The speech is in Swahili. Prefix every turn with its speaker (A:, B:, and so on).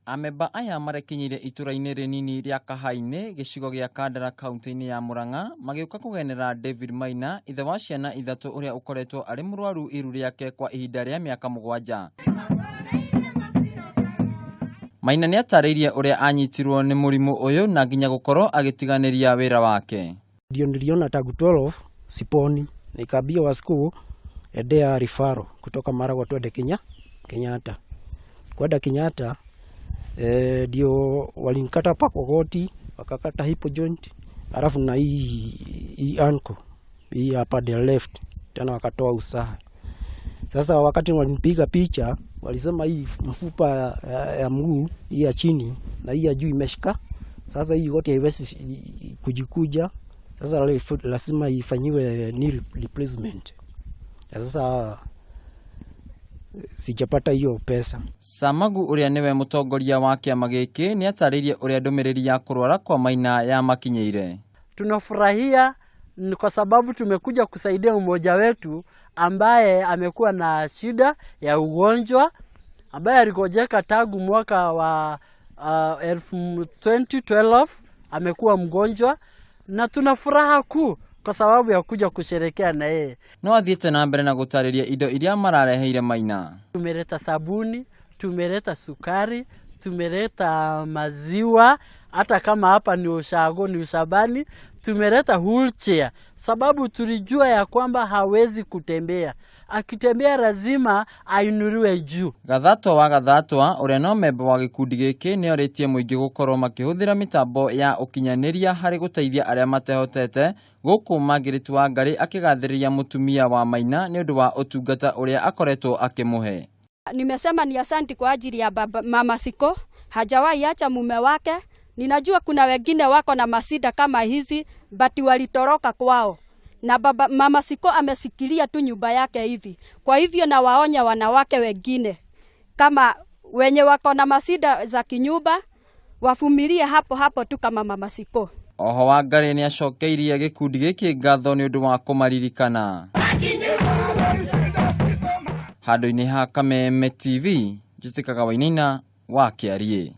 A: Amemba aya marekinyire itũra-inĩ rĩnini rĩa Kahainĩ, gĩcigo gĩa Kandara, kaunti-inĩ ya Murang'a, magĩũka kũgenera David Maina, ithe wa ciana ithatũ, ũrĩa ũkoretwo arĩ mũrwaru iru rĩake kwa ihinda rĩa mĩaka 7. Maina nĩ atarĩirie ũrĩa anyitirwo nĩ mũrimũ ũyũ na nginya gũkorwo agĩtiganĩria wĩra wake.
B: Ndio niliona tangu 12 siponi, nikaambia Wasco, endea referral kutoka Maragwa twende Kenyatta. Kwenda Kenyatta, ndio walinikata hapa kwa goti, wakakata hip joint, alafu na hii ankle hii hapa the left tena wakatoa usaha. Sasa wakati walinipiga picha, walisema hii mfupa ya mguu hii ya chini na hii ya juu imeshika. Sasa hii goti haiwezi kujikuja. Sasa lazima ifanyiwe knee replacement. Sasa sijapata hiyo pesa.
A: Samagu, ũrĩa nĩwe mũtongoria wa kĩama gĩkĩ, nĩ atarĩirie ũrĩa ndũmĩrĩri ya kũrwara kwa Maina yamakinyĩire.
C: Tunafurahia ni kwa sababu tumekuja kusaidia mmoja wetu ambaye amekuwa na shida ya ugonjwa, ambaye aligonjeka tangu mwaka wa 2012. Amekuwa mgonjwa na tuna furaha kuu kwa sababu ya kuja kusherekea na yeye.
A: No athiĩte na mbere na gũtarĩria indo iria marareheire Maina.
C: Tumeleta sabuni, tumeleta sukari, tumeleta maziwa, hata kama hapa ni ushago, ni ushabani, tumeleta wheelchair sababu tulijua ya kwamba hawezi kutembea. Akitembea lazima ainuliwe juu.
A: Gathatwa wa Gathatwa, ũrĩa no memba wa gĩkundi gĩkĩ, nĩ orĩtie mũingĩ gũkorwo makĩhũthĩra mĩtambo ya ũkinyanĩria harĩ gũteithia arĩa matehotete, gũkũ Margaret Wangari akĩgathĩrĩria mũtumia wa Maina nĩ ũndũ wa ũtungata ũrĩa akoretwo akĩmũhe.
D: Nimesema ni asanti kwa ajili ya baba, Mama Siko, hajawahi acha mume wake. Ninajua kuna wengine wako na mashida kama hizi, but walitoroka kwao na baba, Mama Siko amesikilia tu nyumba yake hivi. Kwa hivyo nawaonya wanawake wengine kama wenye wako na mashida za kinyumba, wavumilie hapo hapo tu kama Mama Siko.
A: Oho Wangari nĩ acokeirie gĩkundi gĩkĩ ngatho nĩ ũndũ wa kũmaririkana. Handũ-inĩ ha Kameme TV, njĩtĩkaga Wainaina wa Kĩariĩ.